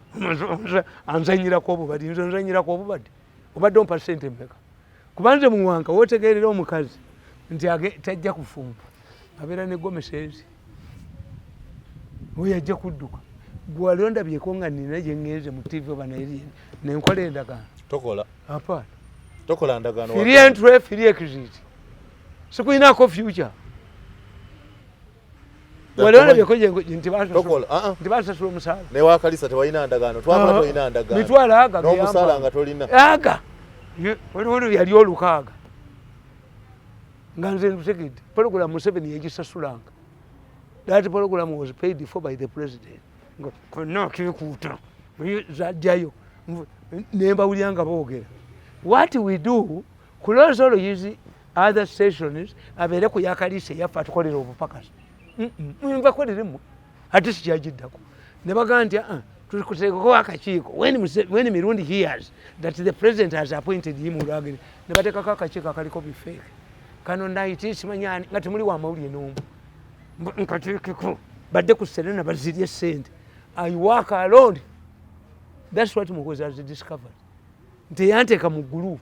Speaker 3: anzanyirako obubadi, nze nzanyirako obubadi? Obadde ompa sente mmeka? Kuba nze Muwanka wotegerera omukazi nti tajja kufumba, abeera ne gomesezi, oyo ajja kudduka. Gwe wali ondabyeko nga nina gye ŋŋenze mu TV oba naye nenkola endagaano?
Speaker 2: Tokola.
Speaker 3: Apaana.
Speaker 2: Tokola ndagaano.
Speaker 3: Free entry, free exit, sikulinako future. Wali ondabyeko nti
Speaker 2: Tokola, ah, ah.
Speaker 3: nti basasula omusaala?
Speaker 2: Ne wakalisa tewalina ndagaano, twakola.
Speaker 3: Ah,
Speaker 2: Tolina ndagaano.
Speaker 3: Mitwalo aga.
Speaker 2: N'omusaala nga tolina.
Speaker 3: Aga. Waliwo yali olukaaga nga nze ntutegedde program Museveni yagisasulanga. That program was paid for by the president, nga konna akekuuta zajjayo nembawulira nga boogera. What we do, close all his other stations, abeere ku yakalisa eyaffe, atukolera obupakasi, nbakoleremu ate sikyagiddako. Ne bagamba nti, "Ah, tukuteekeko akakiiko." When Mirundi hears that the president has appointed him, olwagere ne bateekako akakiiko akaliko bifeeke kano naiti simanyani nga temuli wamawulire n'omu. Nkateekeko badde ku Serena bazirye sente. I work alone. That's what Muhoozi has discovered, nti yanteeka mu group,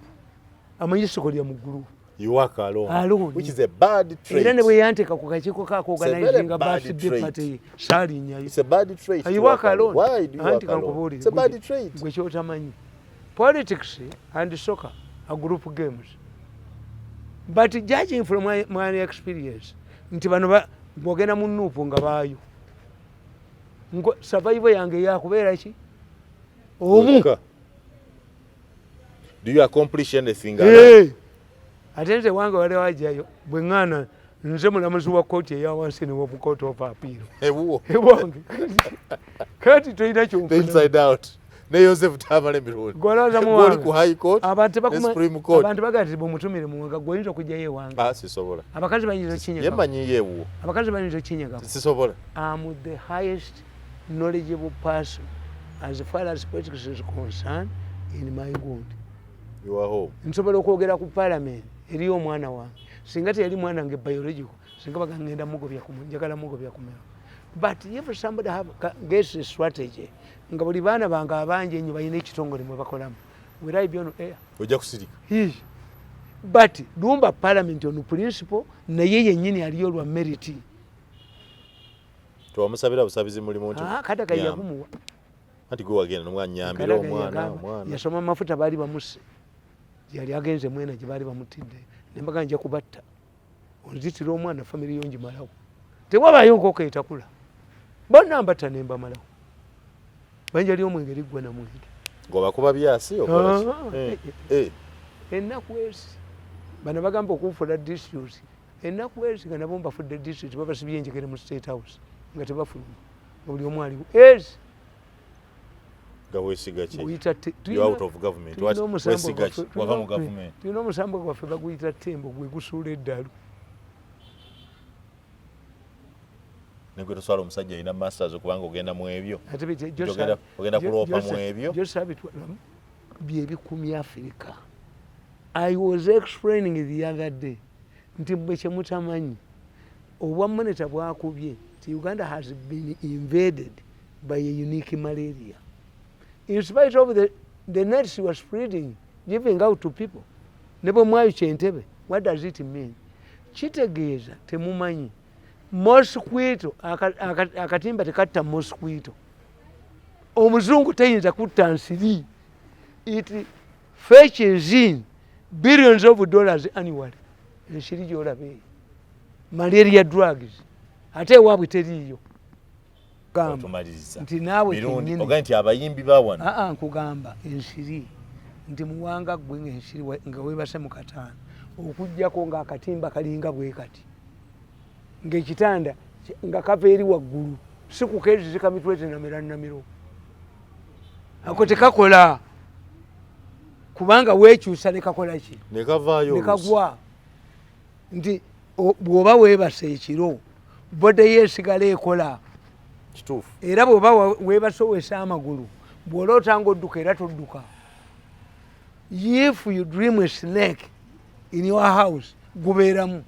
Speaker 3: amanyi sikolya mu group.
Speaker 2: You work alone.
Speaker 3: Alone.
Speaker 2: Which is a bad trait.
Speaker 3: Era ne bwe yanteeka ku kakiiko kako
Speaker 2: It's a very
Speaker 3: organizinga
Speaker 2: bad
Speaker 3: birthday
Speaker 2: trait.
Speaker 3: party, saalinyayo.
Speaker 2: It's a bad trait
Speaker 3: I
Speaker 2: to
Speaker 3: work
Speaker 2: work alone.
Speaker 3: alone.
Speaker 2: Why do you
Speaker 3: Anti
Speaker 2: work alone?
Speaker 3: kankubuulire,
Speaker 2: It's a bad trait.
Speaker 3: Gwe kyotamanyi, politics and soccer are group games, but judging from my experience nti bano bwogenda mu NUP nga baayo, survival yange yakubeera ki omu.
Speaker 2: Wekka. Do you accomplish anything alone?
Speaker 3: Hey! Ate nze wange wali wajjayo bwe ŋŋaana, nze mulamuzi wa kooti eya wansi ne wa court of appeal.
Speaker 2: Ewuwo.
Speaker 3: Ewange kati tolina
Speaker 2: The
Speaker 3: kyonfuna.
Speaker 2: inside out. Ne Joseph Tamale Mirundi.
Speaker 3: Gwolowooza
Speaker 2: Gw'oli
Speaker 3: Muwanga.
Speaker 2: ku High Court
Speaker 3: Abantu
Speaker 2: ne Supreme Court.
Speaker 3: abantu bagamba nti bwemutumire Muwanga, gwe oyinza okugjayo ewange?
Speaker 2: Ah, sisobola.
Speaker 3: Abakazi bayinza
Speaker 2: Ye
Speaker 3: okinyegako?
Speaker 2: manyiyo ewuwo.
Speaker 3: Abakazi bayinza okinyegako?
Speaker 2: Sisobola.
Speaker 3: Am the highest knowledgeable person as far as politics is concerned in my gundi.
Speaker 2: You are home.
Speaker 3: Nsobola okwogera ku parliament eriyo omwana wange. Singa teyali mwana wange biological, singa bagangenda mugobya, njagala mugobya kumera. But if somebody have gets a strategy nga buli baana bange abangi ennyo balina ekitongole mwe bakolamu, will I be on air?
Speaker 2: Ojja kusirika.
Speaker 3: Yes. But lumba parliament on principle, naye yennyini aliyo lwa merit.
Speaker 2: Tewamusabira busabizi mulimu nti.
Speaker 3: Ah, Kadaga
Speaker 2: nyamba.
Speaker 3: yagumuwa.
Speaker 2: Anti gwe wagenda nomwanyambira
Speaker 3: Kadaga
Speaker 2: omwana
Speaker 3: yagamba,
Speaker 2: omwana.
Speaker 3: Yasoma amafuta, baali bamusse, yali agenze mwena gye baali bamutidde, nembaga nja kubatta, onzitira omwana, famire yo ngimalawo, tewabayo nkoko etakula, bonna mbatta nembamalawo, banja lyomwenge liggwa na mwenge.
Speaker 2: Ng'obakuba byasi okola ki?
Speaker 3: Ah.
Speaker 2: Eh, eh.
Speaker 3: Ennaku ezi bano bagamba okunfula district, ennaku ezi nga nabo mbafudde district, babasibye enjegere mu State House nga tebafuluma, nga buli omu aliwo ezi.
Speaker 2: Nga weesiga ki?
Speaker 3: Guyita
Speaker 2: You're out of government.
Speaker 3: tulina
Speaker 2: What?
Speaker 3: omusambo
Speaker 2: Weesiga ki? Wava mu government.
Speaker 3: Tulina omusambo gwaffe baguyita tembo, gwe gusuula eddalu.
Speaker 2: Negwe toswala omusajja alina masters okubanga ogenda mu ebyo.
Speaker 3: Ate
Speaker 2: Ogenda kuloopa mu ebyo?
Speaker 3: Gyosabitwalamu byebikumi Africa. I was explaining the other day nti bwe kyemutamanyi, obwa monitor bwakubye nti Uganda has been invaded by a unique malaria in spite of the The nets were spreading, giving out to people. Ne bwe mwayokya entebe, what does it mean? Kitegeeza temumanyi. Mosquito, akatimba tekatta mosquito. Omuzungu tayinza kutta nsiri. It fetches in billions of dollars annually. Ensiri gy'olaba eyo. Malaria drugs. Ate ewaabwe teriiyo. Gamba nti naawe kennyini.
Speaker 2: Ogaye nti abayimbi ba wano.
Speaker 3: Aa, nkugamba ensiri nti muwanga ggwe ng'ensiri nga weebase mu kataano okuggyako ng'akatimba kalinga bwe kati ng'ekitanda nga kava eri waggulu si kukeezizika mitwe zinamera nnamiro ako tekakola kubanga weekyusa ne kakola ki
Speaker 2: ne kavaayo
Speaker 3: ne kagwa nti bw'oba weebase ekiro bode yo esigala ekola.
Speaker 2: Kituufu.
Speaker 3: Era bw'oba weebase owesa amagulu bw'oloota ng'odduka era todduka. If you dream a snake in your house gubeeramu.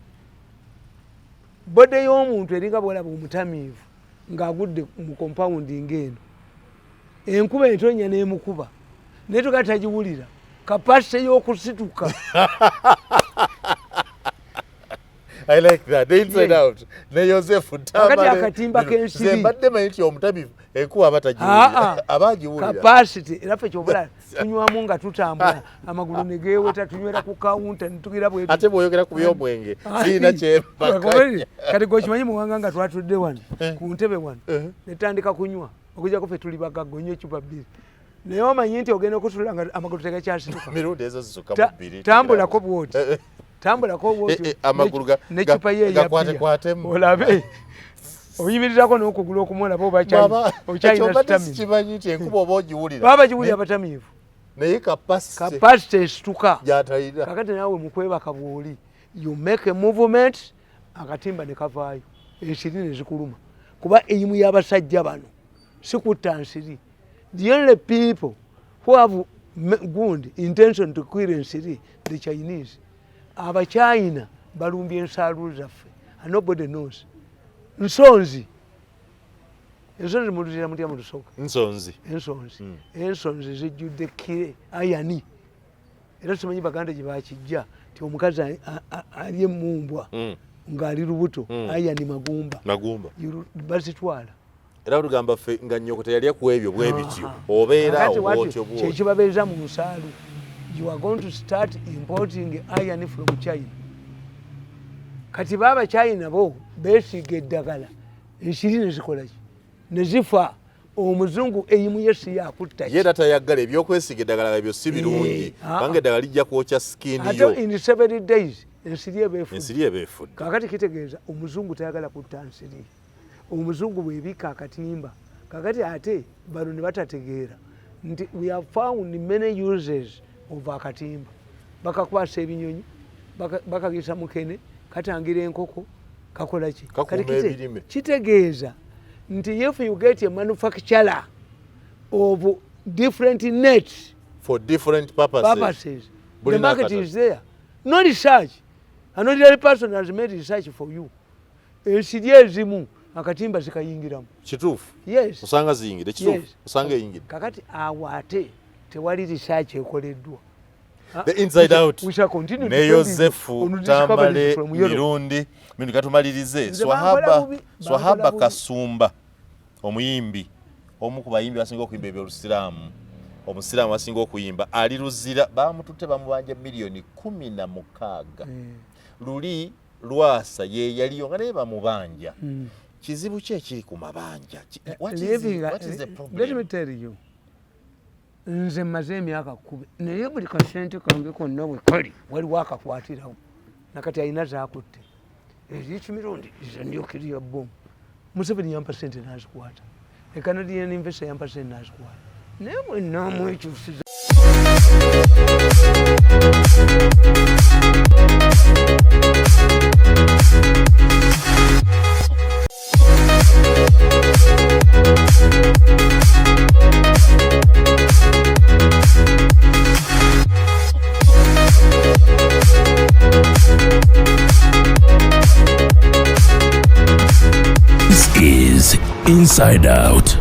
Speaker 3: Bode y'omuntu eringa bw'olaba omutamiivu ng'agudde mu compound ng'eno enkuba entonya n'emukuba naye tuga tagiwulira kapasite y'okusituka.
Speaker 2: I like that. The inside out. Ne Yosefu
Speaker 3: Tamale. Akatimba k'ensiri.
Speaker 2: Nze mbadde manyi nti omutamiivu enkuba aba tagiwulira. Aba agiwulira.
Speaker 3: Capacity era ffe ky'obulala tunywamu nga tutambula amagulu ne geeweta tunywera ku kawunta ne tugira bwe.
Speaker 2: Ate bw'oyogera ku by'omwenge sirina kyempakanya.
Speaker 3: Kati gwe okimanyi Muwanga nga twatudde wano ku ntebe wano ne tutandika kunywa okuggyako ffe tuli bagagga onywa eccupa bbiri. Naye omanyi nti ogenda okusula nga amagulu tegakyasituka.
Speaker 2: Mirundi ezo zisukka mu bbiri.
Speaker 3: Tambulako bw'oti. Tambulako bw'oti.
Speaker 2: Amagulu
Speaker 3: n'eccupa ye eya bbiya. Olabe. Oyimirirako n'okugulu okumu olaba oba okyalina stamina.
Speaker 2: Sikimanyi nti enkuba oba ogiwulira.
Speaker 3: Baba bagiwulira abatamiivu.
Speaker 2: Naye
Speaker 3: capacity esituka.
Speaker 2: Gy'atalina.
Speaker 3: Kakati naawe mu kwebaka bw'oli you make a movement akatimba ne kavaayo ensiri ne zikuluma kuba eyimu y'abasajja bano si kutta nsiri. The only people who have good intention to kill ensiri the Chinese. Abachina balumbye ensaalu zaffe and nobody knows. Nsonzi. Ensonzi muluzira mutya mu lusooka?
Speaker 2: Nsonzi.
Speaker 3: Ensonzi. Ensonzi zijjudde kire ayani. Era simanyi Baganda gye bakijja nti omukazi ali emmumbwa ng'ali lubuto ayani magumba.
Speaker 2: Magumba.
Speaker 3: Bazitwala.
Speaker 2: Era tugamba ffe nga nnyoko teyalya ku ebyo bwe bityo. Obeera bw'otyo bw'otyo.
Speaker 3: Kye kibabeeza mu nsaalu. You are going to start importing iron from China. Kati baba China bo beesiga eddagala ensiri ne zikola ki? Ne zifa. Omuzungu eyimu ye si yakutta ki?
Speaker 2: Ye era tayagala ebyokwesiga eddagala ebyo si birungi kubanga eddagala lijja kwokya skin yo.
Speaker 3: Ate in 7 days ensiri eba efudde.
Speaker 2: Ensiri eba efudde.
Speaker 3: Kaakati kitegeeza omuzungu tayagala kutta nsiri. Omuzungu bw'ebikka akatimba kaakati ate bano ne batategeera nti we have found many uses of akatimba. Bakakwasa ebinyonyi, bakagisa mukene, katangira enkoko, kakola ki? Kitegeeza nti if you get a manufacturer of different nets
Speaker 2: for different purposes,
Speaker 3: the market is there. No research. An ordinary person has made research for you. Ensiri ezimu akatimba zikayingiramu.
Speaker 2: Kituufu.
Speaker 3: Yes.
Speaker 2: Osanga ziyingire. Kituufu. Osanga eyingire.
Speaker 3: Kakati awo ate tewali research ekoleddwa.
Speaker 2: The inside out.
Speaker 3: We shall continue.
Speaker 2: Ne Yosefu Tamale Mirundi Mirundi katumalirize. Swahaba Kasumba omuyimbi omu ku bayimbi basinga okuyimba ebyolusiraamu omusiraamu asinga okuyimba ali Luzira bamututte bamubanja miliyoni 16. Luli Lwasa ye yaliyo nga naye bamubanja. Kizibu ki ekiri ku mabanja? What is the problem?
Speaker 3: Let me tell you. Nze mmaze emyaka 10 naye buli kasente kange konna bwe kali waliwo akakwatirawo nakati alina zaakutte eri Mirundi is a nuclear bomb. Museveni yampa sente n'azikwata, e Canadian investor yampa sente n'azikwata, naye bwe namwekyusiza.
Speaker 1: This is Inside Out.